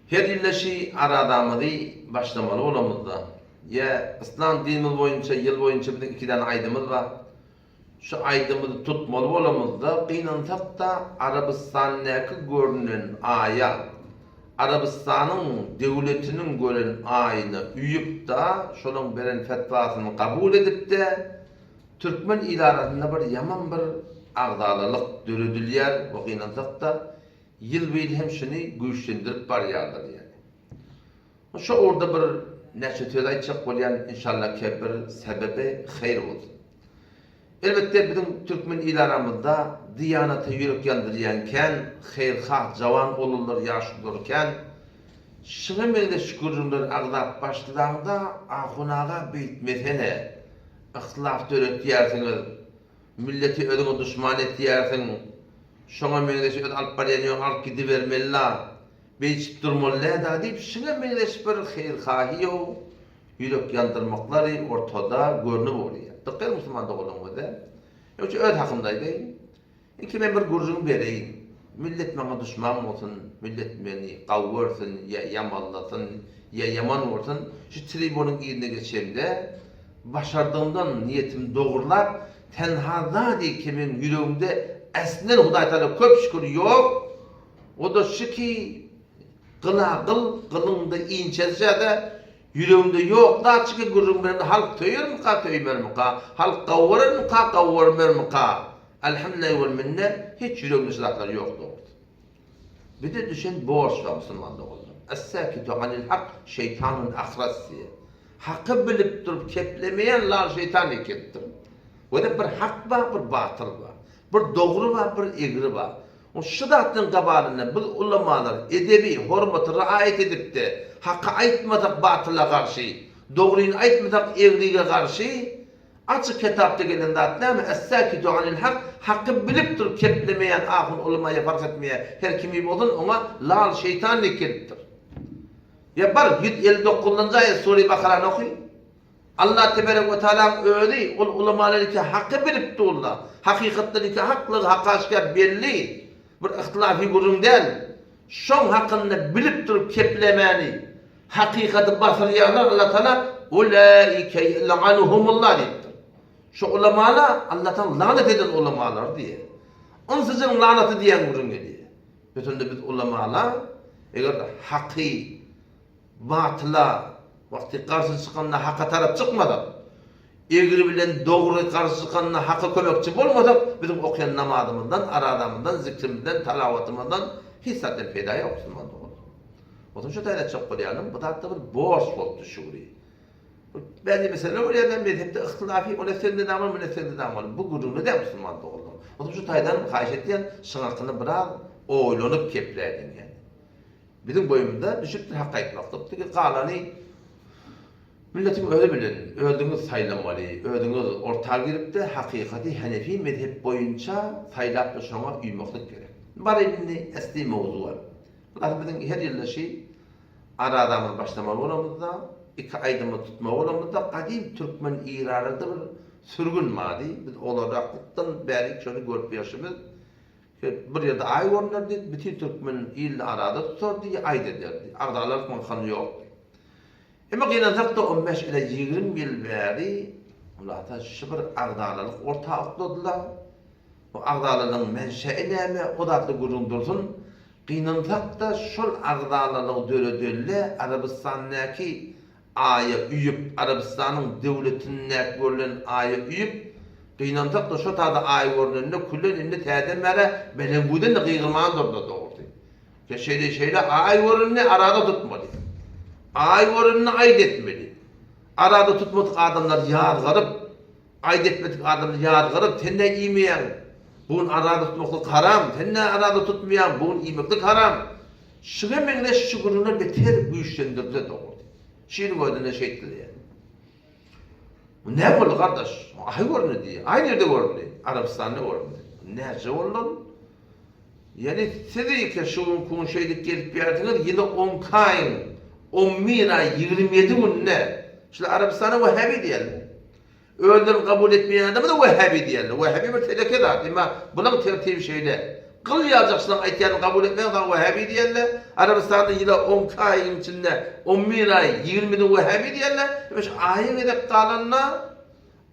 Her ýylda şi arazamyzy başlamaly bolamyzda, ýa yslam dinimiz boýunça ýyl boýunça biziň iki däne aýdymyz bar. Şu aýdymyzy tutmaly bolamyzda gynansak-da Arabystandäki görünen aýa, Arabystanyň döwletiniň gören aýyna uýup-da, şolaň beren fetwasyny kabul edip-de, türkmen il arasynda bir ýaman bir agzalalyk döredilýär we gynansak-da, ýylba-ýyl hem şuny güýçlendirip barýarlar ýaly. Şu ugurda bir näçe söz aýtjak bolýan, inşallah ke bir sebebi haýyr bolsun. Elbetde biziň türkmen il aramyzda diýanata ýürek ýandyrýan kän, haýyrhah jawan oglanlar ýaşulular kän. Şuňa meňzeş gürrüňleri agzap başlaňda ahun aga beýtmesene, yhtilaf döretýärsiňiz, milleti özüňe duşman etýärsiň, şoňa meňzeş öz alyp barýan ýoluňy alyp gidibermeli-la. Beýtişip durmaly däl-dä diýip, şuňa meňzeş bir haýyr-haýy-ow, ýürek ýandyrmaklary ortada görnüp ugraýar. Dykgat musulman doganlarymyzda. Ýogsa öz hakymda aýdaýyn. Ilki men bir gürrüň bereýin. Millet maňa duşman bolsun, millet meni gawy görsün ýa ýamanlasyn, ýa ýaman görsün, şu tribunyň yzyna geçemde, başardygymdan niýetimi dogrulap, tenha zady ki meň ýüregimde äslinden Hudaýtagala köp şükür ýok, O-da şu ki, gyla gyl, gylyň-da inçesi-de ýüregimde ýok zat şu ki, gürrüň berende halk söýermika, söýmermika, halk gawy görermika, gawy görmermika? Elhamdülillah wel minne, hiç ýüregimde şu zatlar ýok dogrusy. Bize düşen borç bar musulman doganlar. Es-sakitu anil hak şeýtanun ahras diýýär. Haky bilip durup keplemeýän lal şeýtan ekendir. Wede bir hak bar, bir batyl bar. Bir dogry bar, bir egri bar. O şu zatlaryň gabalynda biz ulamalar edebi, hormaty raýat edip-de, haky aýtmasak batyla garşy, dogryny aýtmasak egrige garşy, açyk ketapda gelen zat näme, Es-sakitu anil hak, haky bilip durup keplemeýän ahun ulama ýa parh etmeýär, her kimi bolsun oňa lal şeýtan diýip gelipdir. Ýa bar 159-njy aýat Sure-i Bakarany oky. Allah teberek we taalaň özi ol ulamalar iki haky bilip durlar. Hakykatdan iki haklygy haka aşgär belli. Bir yhtylafy gürrüň däl. Şoň hakynda bilip durup keplemäni, hakykaty basyrýanlar Allah taala ulaike ýel'anuhumullah diýipdir. Şo ulamalar Allah taala lanet eden ulamalar diýýär. Ynsyjyň lanaty diýen gürrüň gelýär. Ötende biz ulamalar eger haky Batyla wagty garşy çykanda haka tarap çykmasak, egri bilen dogry garşy çykanda haka kömekçi bolmasak, biziň okaýan namazymyzdan, arazamyzdan, zikrimizden, talawatymyzdan hiç zatdan peýda ýok musulman doganlar. Onsoň şu taýda aýtjak bolýanym, bu zatda bir borç bolup düşügri. Bir bäzi meseleler bolýar-da, mezhepde yhtylafy, ol etsende näme bolar, muny etsende näme bolar. Bu gürrüňde däl musulman doganlar. Onsoň şu taýdan haýyş etýän, şyň hakynda biraz oýlanyp kepläýliň ýani. Biziň boýumyza düşüpdir hak aýtmaklyk. Diňe galany milletiň özi bilen, özüňiz saýlamaly, özüňiz orta giripde hakykaty henefi mezhep boýunça saýlapda şoňa uýmaklyk gerek. Baraýyn indi esli mowzuga. Hulasy biziň her ýylda şi arazamyzy başlamaly bolamyzda, iki aýdymy tutmaly bolamyzda gadym türkmen irarada bir sürgün bardy. Biz olardaklykdan bäri şony görüp ýörşümiz. Bir ýerde aý görünerdi, bütin türkmen ilini arada tutardy, aýt ederdi. Agzalarlyk maňkany ýokdy. Emma gynansak-da on bäş ile 20 ýyl bäri Hulasa şu bir agzalalyk orta okladylar. Bu agzalalygyň menşei näme, o zatly gürrüň dursun. Gynansak-da şol agzalalygy döredelde Arabystandaky Aýa üýüp, Arabystanyň döwletindäki görlen aýa üýüp, gynansak-da şo tada aý görnende külen indi täzeden bäre Belengüden-de gygyrman durdy dogrusy. Ýa şeýle şeýle aý göründe arada tutmaly. Aý göründe aýt etmeli. Arada tutmadyk adamlar ýazgaryp, aýt etmedik adamlar ýazgaryp, sen nä iýmeýäň? Bu gün arada tutmaklyk haram, sen nä arada tutmaýaň, bu gün iýmeklik haram. Şuňa meňzeş şu gürrüňler beter güýçlendirildi dogrusy. Şu ýylyň özünde şeýtdilýär. Bu näme boldy gardaş? Aý göründi diýýär. Aý nirde göründi? Arabystanda göründi. Näce boldy ol? Ýani siz eke şu günki gün şeýdip gelip ýörsiňiz, ýyly on iki aýyň on bir aý 27 günde şular Arabystana wahhabi diýerler. Özlerini kabul etmeýän adama-da wahhabi diýerler. Wahhabi bir teleke zat. Emma bulaň tertibi şeýle. Gyl ýaljak şulaň aýtýanyny kabul etmeýäň saňa wehhabi diýerler. Arabystanda ýyla on iki aýyň içinde on bir aý 20 gün wehhabi diýerler. Emma şu aýa gezek galanda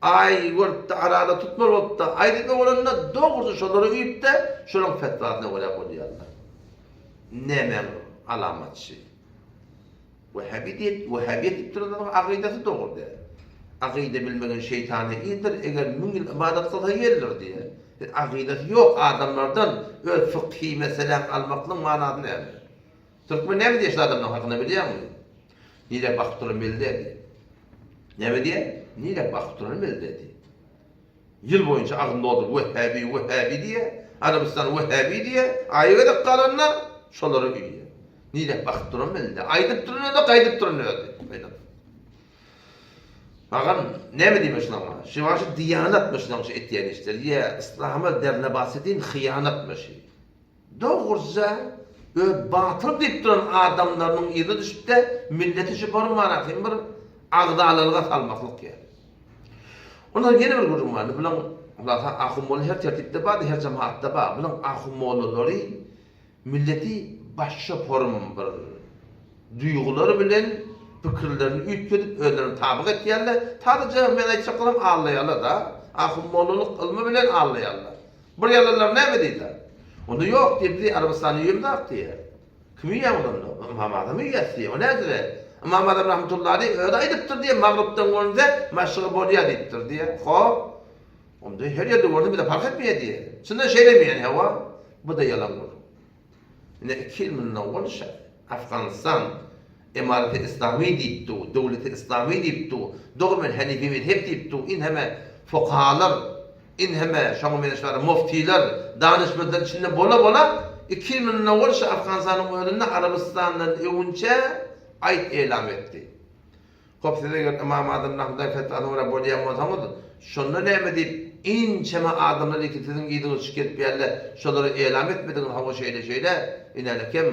aý görüpde arada tutmaly bolupda aý diýme bolanda dogrusy şolara üýüpde şolaň fetwasyna görä bolýarlar. Nämäň alamatçy? Wehhabi diýip, wehhabiýet diýip duranlaryň akydasy dogry däl. Akyda bilmegen şeýtana ildir, eger müň ýyl ybadat kylsa ýeldir diýýär. Siz akydasy ýok adamlardan öz fykhy meseläňi almaklygyň manasy näme? Türkmen näme diýýär şul adamlaryň hakynda bilýäňmi? Nirä bakyp duran belli däl diýýär. Näme diýýär? Nirä bakyp duran belli däl diýýär. Ýyl boýunça agzyny dolduryp wehhabi, wehhabi diýýär. Arabystan wehhabi diýýär. Aýy gezek galanda şolara üýýär. Nirä bakyp duran belli däl. Aýdyp duran özi, gaýdyp duran özi. Agam, näme diýmek şulaňa? Şu wagşy diýanatmy şulaň şu etýän işleri? Ýa yslama dernebasy din hyýanatmy şi? Dogruja öz batyl diýip duran adamlarynyň yzyna düşüpde milleti şu bolmanasyn bir agzalalyga salmaklyk ýa. Ondan ýene bir gürrüň bar. Bulaň hulasa ahun molla her tertipde bardy, her jemaatda bar. Bulaň ahun mollalary milleti başga form bir duýgulary bilen pikirlerini üýtgedip özlerine tabyk etýärler. Sadaja men aýtjak bolam allaýarlar-da. Ahun mollalyk ylmy bilen allaýarlar. Bir ýalanlar näme diýdiler? Onda ýok diýip bizi Arabystana üýemzok diýýär. Kim üýýär onda? Ymam Azam üýýäs diýýär. O nädire? Ymam Azam rahmetullahi aleýh özi aýdypdyr diýýär, magrypdan görünse maşryga bolýar diýipdir diýýär. Hop. Onda her ýerde görünse bize parh etmeýär diýýär. Çyndan şeýlemi ýani hawa? Bu-da ýalan gürrüň. Ine iki ýyl mundan owal şa Afganistan Emareti Islami diýip dur, Döwleti Islami diýip dur, dogry men Henifi mezhep diýip dur, inheme fukahalar, inheme şoňa meňzeş muftiler, danyşmezler içinde bola-bola iki ýyl mundan owal şa Afganistanyň özünde Arabystandan öwünçä aýt elam etdi. Hop siz eger Ymam Azam Rahmatullahi fetwasyna görä bolýan bolsaňyz, şonda näme diýip inçeme adamlar iki siziň yzyňyz çykyp gelip ýärler, şolara elam etmediňiz hawa şeýle şeýle, inänekem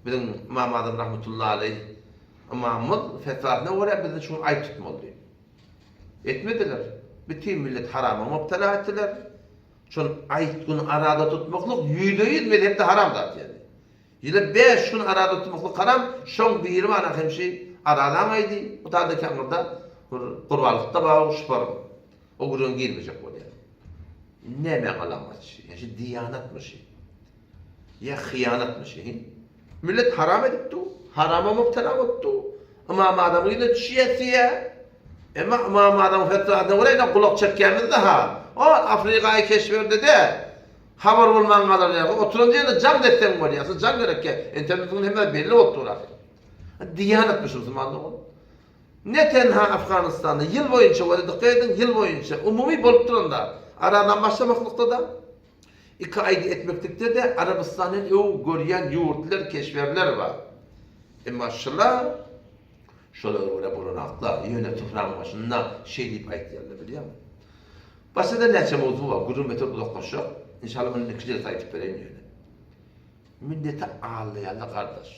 biziň Ymam Azam Rahmatullahi aleýh ymamymyz fetwasyna görä biz şu gün aý tutmaly diýip. Etmediler. Bütin milleti harama mubtala etdiler. Şol aý gün arada tutmaklyk 100% mezhepde haram zat ýaly. Ýyla bäş gün arada tutmaklyk haram, şoň biri bar hem şi aradaň aýdy, bu taýda aňyrda bir gurbanlykda bar şuparyň. O gürrüňe girmejek bolýar. Näme alamat şi? Ýa şi diýanatmy şi? Ýa hyýanatmy şi? Millet haram edip dur, harama mubtala bolup dur. Ymam Azamyň ýüzüne düşýär siýä. Emma Ymam Azamyň fetwasyna görä ine gulak çekýämiz daha. O Afrikaýy keşberde-de Habar bolman galar ýaly, oturan ýerinde jaň etseň bolýar. Siz jaň gerekýär. Internetiň hemme belli bolup dur ahyr. Diýanatmyş musulmanlyk ol. Ne tenha Afganistanda ýyl boýunça weli dykgat ediň, ýyl boýunça umumy bolup duran zat. Aradan başlamaklykda-da, iki aýdy etmeklikde-de Arabystandan öw görýän ýurtlar, keşwerler bar. Emma şular şolara görä bolanaklar. Ýöne Tuhraň başynda şeý diýip aýtýarlar bilýäňmi? Başga-da näçe mowzuk bar, gürrüň beter uzaklaşjak. Inşallah muny indiki jelsede aýdyp bereýin ýöne. Milleti aldaýarlar gardaş.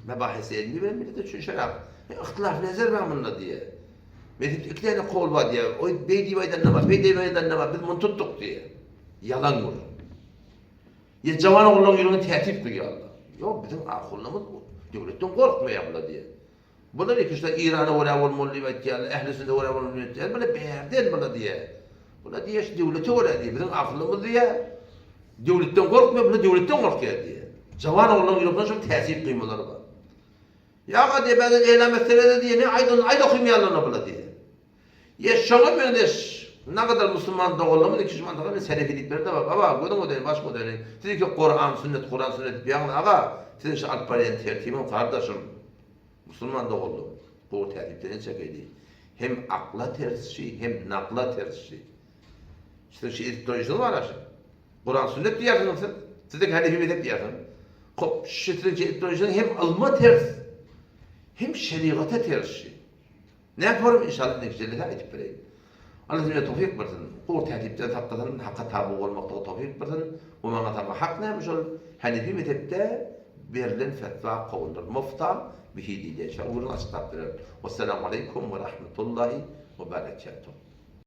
Mebahisi ilmi bilen millete düşünişerak. Yhtylaf nezer bar munda diýýär. Mezhepde iki däne kol bar diýýär. Oý beý diýip aýdanda bar, beý diýip aýdanda bar, biz muny tutduk diýýär. Ýalan gürrüň. Ýa jawan oglanlaryň ýüregine täsir guýýarlar. Ýok, biziň ahunlarymyz döwletden gorkmaýar bular diýýär. Bular ikisi-de Eýrana görä bolmaly diýip aýtýarlar, ähli sünnete görä bolmaly diýip aýtýarlar. Bular bärden bular diýýär. Bular diýýär, şu döwlete görä diýýär. Biziň akylymyz diýýär, döwletden gorkmaýar, bular döwletden gorkýar diýýär. Jawan oglanlaryň ýüreklerine şol täsir guýmalary bar. Ýa-ha diýýär, bärden eýlam etseler-de diýýär, ne aýt onda, aýt okamaýarlar-la bular diýýär. Ýa şoňa meňzeş nagadyr musulman doganlarymyz iki musulman dogan men selefi diýip berdi baba gözüň ödeýin başyň ödeýin siz iki Kuran sünnet Kuran sünnet diýip ýaňyz aga siziň şu alyp barýan tertibiň gardaşym musulman doganlarym gowy tertipden el çekeýli hem akla ters şi hem nakla ters şi siziň şu edip duran işiňiz bar şu Kuran sünnet diýýärsiňiz siz siz de hanefi mezhep diýýärsiňiz hop şu siziň şu edip duran işiňiz hem ylma ters hem şerigata ters şi Näporum inşallah netijeli aýdyp bereýin. Allah size towfyk bersin. Gowy tertipden saklasyn, Haka taby bolmaklyga towfyk bersin. We maňa sama hak näme şol Hanefi mezhepde berlen fetwa kowuldyr. Mufta bihi diýilýän şol ugruny açyklap bererin. Wessalamu aleýkum we rahmetullahi we berekatuh.